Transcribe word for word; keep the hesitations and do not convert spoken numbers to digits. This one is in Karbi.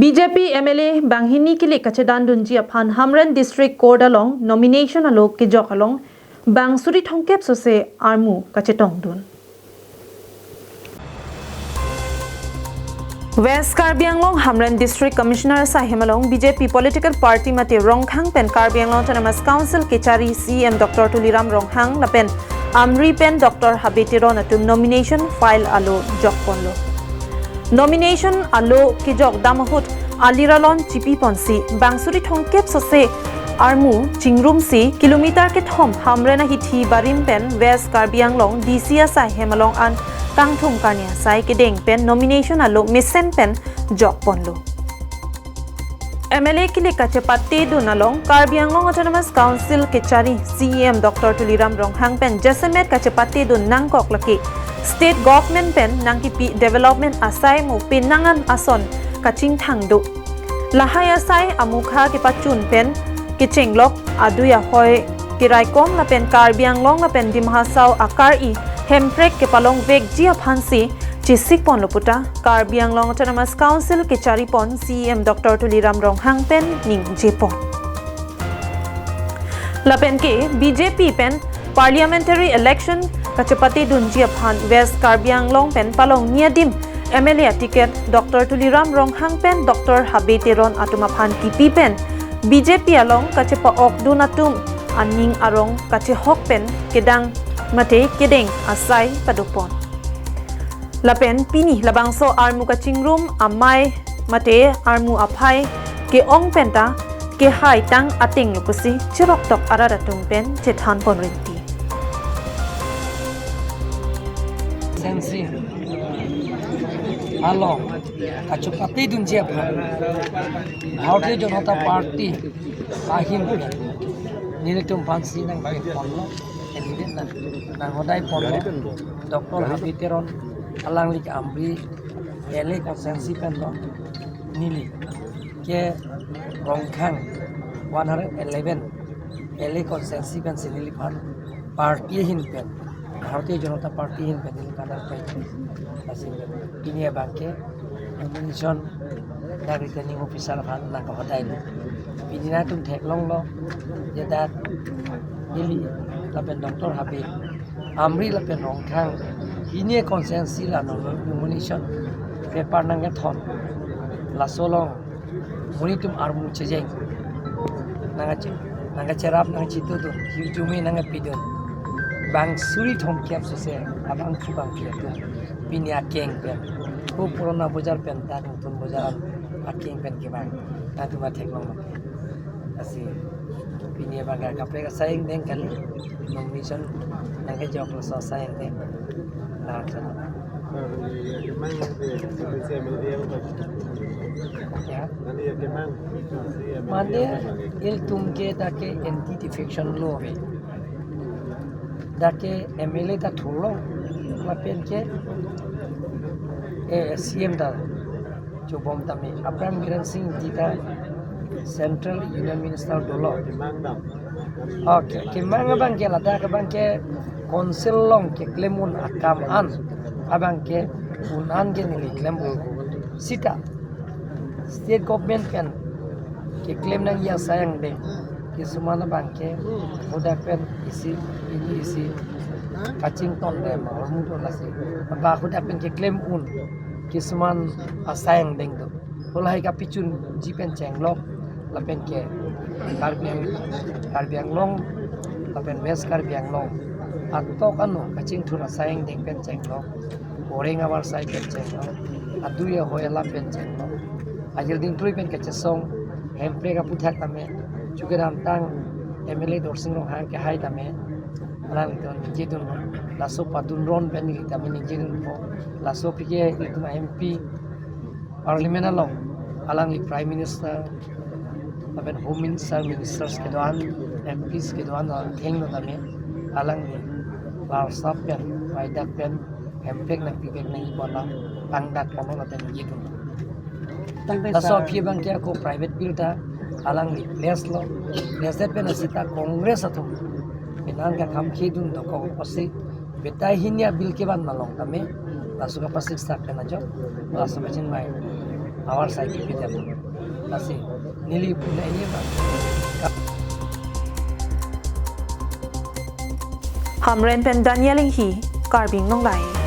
B J P M L A banghini kilik kachedandunji aphan Hamren District Court along nomination alo kejok along bang suri thomkep sose armu kachetongdun. West Karbi Anglong Hamren District Commissioner asai hem along B J P political party mate Rongkhang pen Karbi Anglong Autonomous Council kechari C E M Doctor Tuliram Ronghang lapen Amri pen Doctor Habe Teron atum nomination file alo jokponlo. Nomination alo kejok dam ahut aliralon chipiponsi bang suri thomkep sose armu chingrumsi kilometer kethom Hamren ahithi barim pen West Karbi Anglong D C asai hem along an kangthum karni asai kedeng pen nomination alo mesen pen jokponlo. M L A kilik kachepatedun along Karbi Anglong Autonomous Council kechari C E M Doctor Tuliram Ronghang pen jasemet kachepatedun nangkok lake State Government pen nangkipi development asai mo penang an ason kachingthang do. Lahai asai amukha kepachun pen kechenglok adui ahoi keraikom lapen Karbi Anglong lapen Dima Hasao akari hemprek kepalongvekji aphansi chesikponlo puta Karbi Anglong Autonomous Council kecharipon C E M Doctor Tuliram Ronghang pen ningjepon. Lapen ke B J P pen parliamentary election kachepatedunji aphan West Karbi Anglong pen palongni adim M L A ticket Doctor Tuliram Ronghang pen Doctor Habe Teron atum aphan kipi pen B J P along kachepa-okdun atum aning arong kachehok pen kedang mate kedeng asai padopon. Lapen pini labangso armu kachingrum amei mate armu aphai ke-ong penta kehai tang atenglo pusi chiroktok arat atum pen chethanpon rinti. Sensi alo kachepatedunji aphan Bharatiya Janata Party ahin nelitum aphansi nangpeponlo, candidate nang nanghodaiponlo, Doctor Habe Teron alangli ke Amri L A constituency penlo, neli ke Rongkhang one hundred eleven L A constituency pensi neliphan party ahin pen, Bharatiya Janata Party ahin pen neliphan nangpei. Lasi pini abangke nomination dak returning officer aphan nangkahodailo. Pini nangtum theklonglo, je dak neli lapen Doctor Habe, Amri lapen Rongkhang hini constituency la nom-, nomination paper nangkethon. Laso along monit atum armu chejeng. Nangkache-, nangkacherap, nangkachitudun, hirjume nangkapidun. Bang suri thomkep sose abangphu bangphi atum pini akeng pen, ko Purana Bazar pen dak Nutun Bazar akeng pen kevang. Nangtum theklonglo. Lasi pini abang kaprek asai angdeng kali. Nomination nangkejok laso asai angdeng. Nah, sana. Sir, ye kemang de, sir, M L A yang tadi. Ya. Nani ye kemang, sir, M L A Mane yang tadi. Ilitum ke dak ke anti defection law ave. Dak ke M L A ta thurlong, lapen ke, eh, C M ta chobom tame. Aphrang Biren Singh Engti ta Central Union Minister dolo. Kemang dam. Okay, kemang abangke ladak abangke council along keklem un akam an abangke un an ke neli klem un. Sita state government pen keklem nangji asai angdeng, kisuman abangke hadak pen isi, ini isi kachingthon dem, hormu do lasi. Ba hadak pen keklem un kisuman asai angdeng do. Lahai kapachunji pen chenglok, lapen ke Karbi Ang-, Karbi Anglong, lapen West Karbi Anglong atok ano kachingthur asai angdeng pen chenglok, oreng abar asai pen chenglok, adui ahoi alam pen chenglok, ajir dingkrui pen kachesong, hemprek aphuthak tame, chukedamtang M L A Dorsing Ronghang kehai tame, alanglitum ningjedun, laso padunron pen neli tame ningjedunpo, laso aphi ke ilitum M P, Parliament along alangli Prime Minister, lapen Home Minister, Ministers kedo-an, M Ps kedo-an athengno tame alangli larsap pen, paidak pen, hemprek nangpipek nangji pu alam tangdakponlo lapen ningjedun. Tangdakpo. Laso aphi abangke ako private bill ta alangli place lo, place pen asita Congress atum penang kakham khedun dokok apotsi betai hini a-bill kevan malong tame, laso kapasik sak pen ajok, laso kachinmai Avar sai kepidam. Lasi neli puna ini ba. Hamren pen Daniel Inghi, Karbi Anglong Live.